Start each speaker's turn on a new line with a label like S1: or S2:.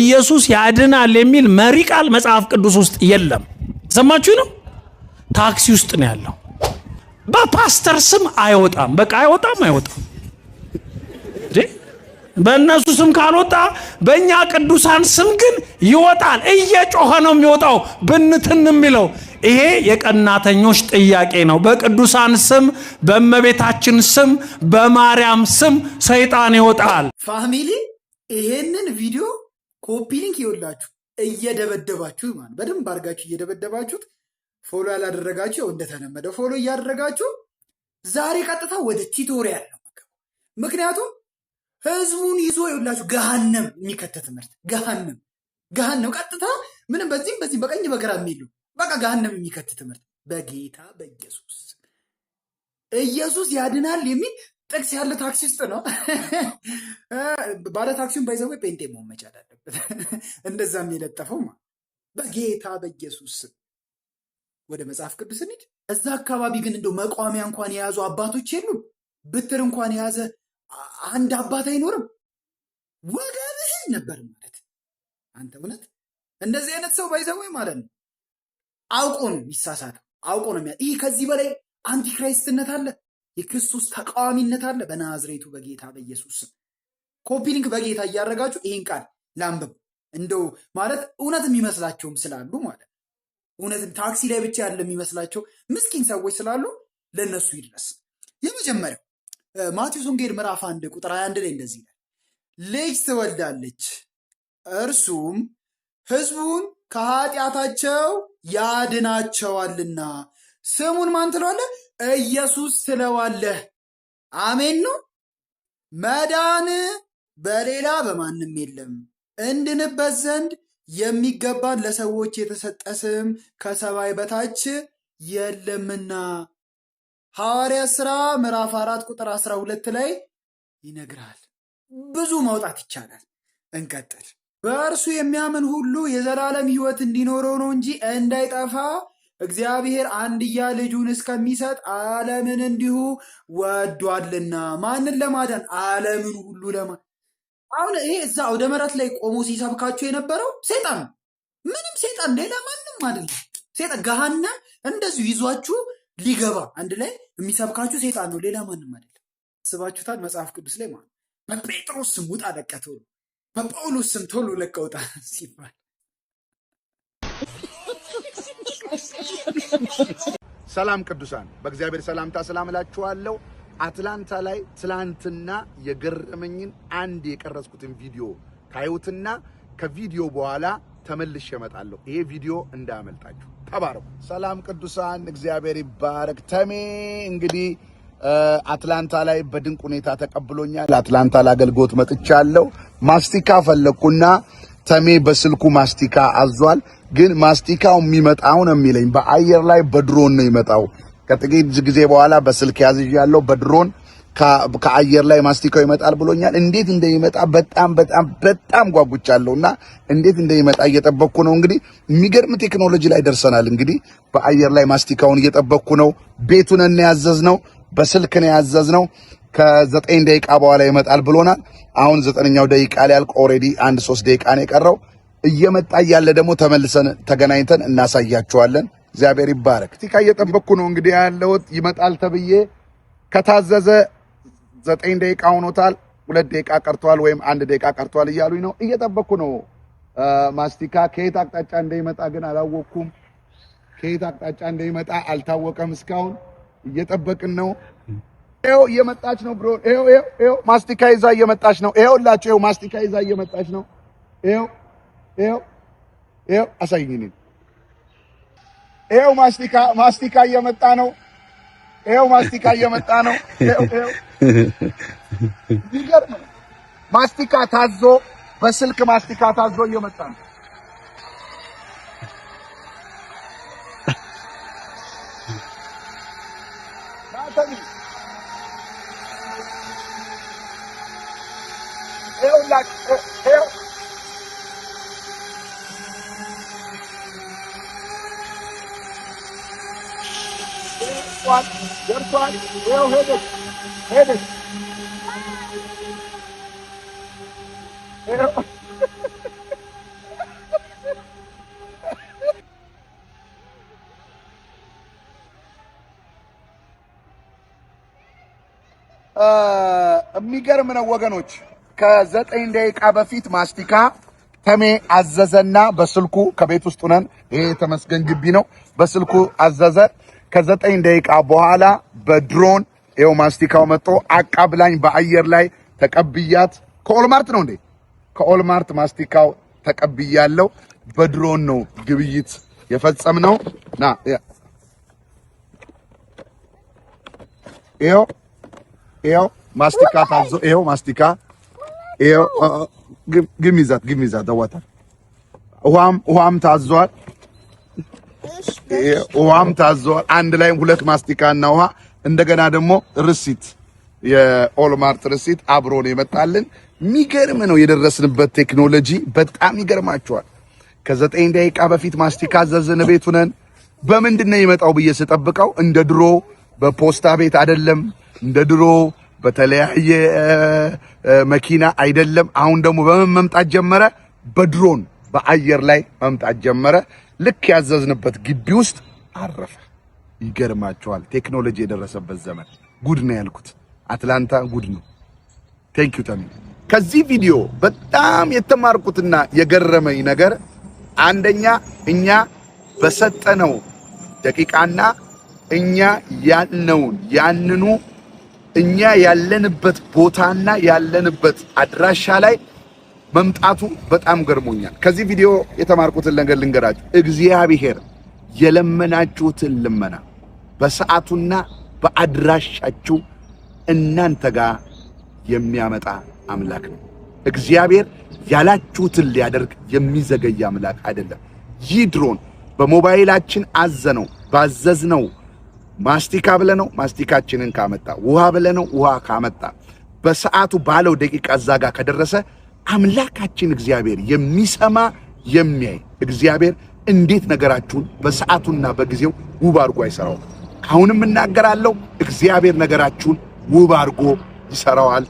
S1: ኢየሱስ ያድናል የሚል መሪ ቃል መጽሐፍ ቅዱስ ውስጥ የለም። ሰማችሁ ነው። ታክሲ ውስጥ ነው ያለው። በፓስተር ስም አይወጣም። በቃ አይወጣም፣ አይወጣም። በእነሱ ስም ካልወጣ በእኛ ቅዱሳን ስም ግን ይወጣል። እየጮኸ ነው የሚወጣው፣ ብንትን የሚለው ይሄ የቀናተኞች ጥያቄ ነው። በቅዱሳን ስም፣ በእመቤታችን ስም፣ በማርያም ስም ሰይጣን ይወጣል።
S2: Family፣ ይሄንን ቪዲዮ copy link ይኸውላችሁ እየደበደባችሁ ማለት በደንብ አድርጋችሁ እየደበደባችሁት፣ follow ያላደረጋችሁ ያው እንደተለመደ follow እያደረጋችሁ ዛሬ ቀጥታ ወደ tutorial ነው። ምክንያቱም ህዝቡን ይዞ ይኸውላችሁ ገሃነም የሚከተ ትምህርት፣ ገሃነም ገሃነም ቀጥታ ምንም በዚህም በዚህም በቀኝ በግራ የሚሉ በቃ ገሃነም የሚከት ትምህርት። በጌታ በኢየሱስ ኢየሱስ ያድናል የሚል ጥቅስ ያለ ታክሲ ውስጥ ነው። ባለ ታክሲውን by the way ጴንጤ መሆን መቻል አለበት። እንደዛ የለጠፈው በጌታ በኢየሱስ ወደ መጽሐፍ ቅዱስ እንሂድ። እዛ አካባቢ ግን እንደው መቋሚያ እንኳን የያዙ አባቶች የሉም። ብትር እንኳን የያዘ አንድ አባት አይኖርም። ወገብህን ነበር ማለት አንተ እውነት እንደዚህ አይነት ሰው by the way ማለት ነው አውቆ ነው የሚሳሳተው። አውቆ ነው። ይህ ከዚህ በላይ antichrist ነት አለ፣ የክርስቶስ ተቃዋሚነት አለ። በናዝሬቱ በጌታ በኢየሱስ ስም copy link በጌታ እያደረጋችሁ ይህን ቃል ላንብብ። እንደው ማለት እውነት የሚመስላቸውም ስላሉ፣ ማለት እውነት ታክሲ ላይ ብቻ ያለ የሚመስላቸው ምስኪን ሰዎች ስላሉ ለእነሱ ይድረስ። የመጀመሪያው ማቴዎስ ወንጌል ምዕራፍ 1 ቁጥር 21 ላይ እንደዚህ ይላል፣ ልጅ ትወልዳለች፣ እርሱም ሕዝቡን ከኃጢአታቸው ያድናቸዋልና ስሙን ማን ትለዋለህ? ኢየሱስ ትለዋለህ። አሜን ነው። መዳን በሌላ በማንም የለም፣ እንድንበት ዘንድ የሚገባን ለሰዎች የተሰጠ ስም ከሰማይ በታች የለምና። ሐዋርያት ሥራ ምዕራፍ 4 ቁጥር 12 ላይ ይነግራል። ብዙ ማውጣት ይቻላል። እንቀጥል። በእርሱ የሚያምን ሁሉ የዘላለም ሕይወት እንዲኖረው ነው እንጂ እንዳይጠፋ እግዚአብሔር አንድያ ልጁን እስከሚሰጥ ዓለምን እንዲሁ ወዷልና። ማንን ለማዳን? ዓለምን ሁሉ አሁን ይሄ እዛ አውደ ምሕረት ላይ ቆሞ ሲሰብካቸው የነበረው ሰይጣን ነው። ምንም ሰይጣን፣ ሌላ ማንም አይደለም። ሰይጣን ገሃነም እንደዚሁ ይዟችሁ ሊገባ አንድ ላይ የሚሰብካችሁ ሰይጣን ነው፣ ሌላ ማንም አይደለም። ስባችሁታል መጽሐፍ ቅዱስ ላይ ማለት በጴጥሮስ ስም ውጣ ለቀህ ቶሎ፣ በጳውሎስ ስም ቶሎ ለቀህ ውጣ ሲባል።
S3: ሰላም ቅዱሳን፣ በእግዚአብሔር ሰላምታ ሰላም እላችኋለሁ። አትላንታ ላይ ትላንትና የገረመኝን አንድ የቀረጽኩትን ቪዲዮ ታዩትና ከቪዲዮ በኋላ ተመልሼ እመጣለሁ። ይሄ ቪዲዮ እንዳያመልጣችሁ። ተባረኩ። ሰላም ቅዱሳን፣ እግዚአብሔር ይባረክ። ተሜ እንግዲህ አትላንታ ላይ በድንቅ ሁኔታ ተቀብሎኛል። አትላንታ ለአገልግሎት መጥቻለሁ። ማስቲካ ፈለግኩና ተሜ በስልኩ ማስቲካ አዟል። ግን ማስቲካው የሚመጣው ነው የሚለኝ በአየር ላይ በድሮን ነው የሚመጣው። ከጥቂት ጊዜ በኋላ በስልክ ያዝዣለሁ። በድሮን ከአየር ላይ ማስቲካው ይመጣል ብሎኛል። እንዴት እንደሚመጣ በጣም በጣም በጣም ጓጉቻለሁና እንዴት እንደሚመጣ እየጠበቅኩ ነው። እንግዲህ የሚገርም ቴክኖሎጂ ላይ ደርሰናል። እንግዲህ በአየር ላይ ማስቲካውን እየጠበቅኩ ነው። ቤቱን ያዘዝነው በስልክ ነው ያዘዝነው። ከ9 ደቂቃ በኋላ ይመጣል ብሎናል። አሁን 9ኛው ደቂቃ ሊያልቅ already አንድ 3 ደቂቃ ነው የቀረው። እየመጣ እያለ ደግሞ ተመልሰን ተገናኝተን እናሳያችኋለን። እግዚአብሔር ይባረክ። ማስቲካ እየጠበቅኩ ነው እንግዲህ ያለሁት። ይመጣል ተብዬ ከታዘዘ 9 ደቂቃ ሆኖታል። 2 ደቂቃ ቀርቷል ወይም 1 ደቂቃ ቀርቷል እያሉኝ ነው። እየጠበቅኩ ነው። ማስቲካ ከየት አቅጣጫ እንደሚመጣ ግን አላወቅኩም። ከየት አቅጣጫ እንደሚመጣ አልታወቀም እስካሁን። እየጠበቅን ነው። ይኸው እየመጣች ነው bro። ይኸው ይኸው ይኸው ማስቲካ ይዛ እየመጣች ነው። ይኸውላችሁ ይኸው ማስቲካ ይዛ እየመጣች ነው። ይኸው ይኸው ይኸው አሳይኝ እኔን። ይኸው ማስቲካ ማስቲካ እየመጣ ነው። ይኸው ማስቲካ እየመጣ ነው። ይኸው ይኸው ይገርም ነው። ማስቲካ ታዞ በስልክ ማስቲካ ታዞ እየመጣ ነው። ይኸውላችሁ ይኸው ደርሷል። ይኸው ሄደች ሄደች። ይኸው የሚገርም ነው ወገኖች። ከ9 ደቂቃ በፊት ማስቲካ ተሜ አዘዘና በስልኩ ከቤት ውስጥ ሆነን፣ ይሄ የተመስገን ግቢ ነው። በስልኩ አዘዘ። ከ9 ደቂቃ በኋላ በድሮን ይኸው ማስቲካው መጥቶ አቃብላኝ በአየር ላይ ተቀብያት። ከ Walmart ነው እንዴ? ከ Walmart ማስቲካው ተቀብያለሁ። በድሮን ነው ግብይት የፈጸምነው። ና፣ ይኸው ይኸው ማስቲካ ታዞ፣ ይኸው ማስቲካ፣ ይኸው። Give me that, give me that water። ውሃም ታዟል። ውሃም ታዟል። አንድ ላይ ሁለት ማስቲካ እና ውሃ፣ እንደገና ደግሞ receipt፣ የ Walmart receipt አብሮ ነው የመጣልን። የሚገርም ነው የደረስንበት ቴክኖሎጂ፣ በጣም ይገርማችኋል። ከ9 ደቂቃ በፊት ማስቲካ አዘዝን፣ ቤቱ ነን። በምንድን ነው የመጣው ብዬ ስጠብቀው እንደ ድሮ በፖስታ ቤት አይደለም፣ እንደ ድሮ በተለያየ መኪና አይደለም። አሁን ደግሞ በምን መምጣት ጀመረ? በድሮን በአየር ላይ መምጣት ጀመረ። ልክ ያዘዝንበት ግቢ ውስጥ አረፈ። ይገርማችኋል። ቴክኖሎጂ የደረሰበት ዘመን፣ ጉድ ነው ያልኩት። አትላንታ ጉድ ነው። Thank you ተሚ። ከዚህ ቪዲዮ በጣም የተማርኩትና የገረመኝ ነገር አንደኛ እኛ በሰጠነው ደቂቃና እኛ ያልነውን ያንኑ እኛ ያለንበት ቦታና ያለንበት አድራሻ ላይ መምጣቱ በጣም ገርሞኛል። ከዚህ ቪዲዮ የተማርኩትን ነገር ልንገራችሁ። እግዚአብሔር የለመናችሁትን ልመና በሰዓቱና በአድራሻችሁ እናንተ ጋር የሚያመጣ አምላክ ነው። እግዚአብሔር ያላችሁትን ሊያደርግ የሚዘገይ አምላክ አይደለም። ይህ ድሮን በሞባይላችን አዘነው፣ ባዘዝነው ማስቲካ ብለነው ማስቲካችንን ካመጣ፣ ውሃ ብለነው ውሃ ካመጣ፣ በሰዓቱ ባለው ደቂቃ እዛ ጋር ከደረሰ፣ አምላካችን እግዚአብሔር የሚሰማ የሚያይ እግዚአብሔር እንዴት ነገራችሁን በሰዓቱና በጊዜው ውብ አድርጎ አይሰራውም? አሁንም እናገራለሁ፣ እግዚአብሔር ነገራችሁን ውብ አድርጎ ይሰራዋል።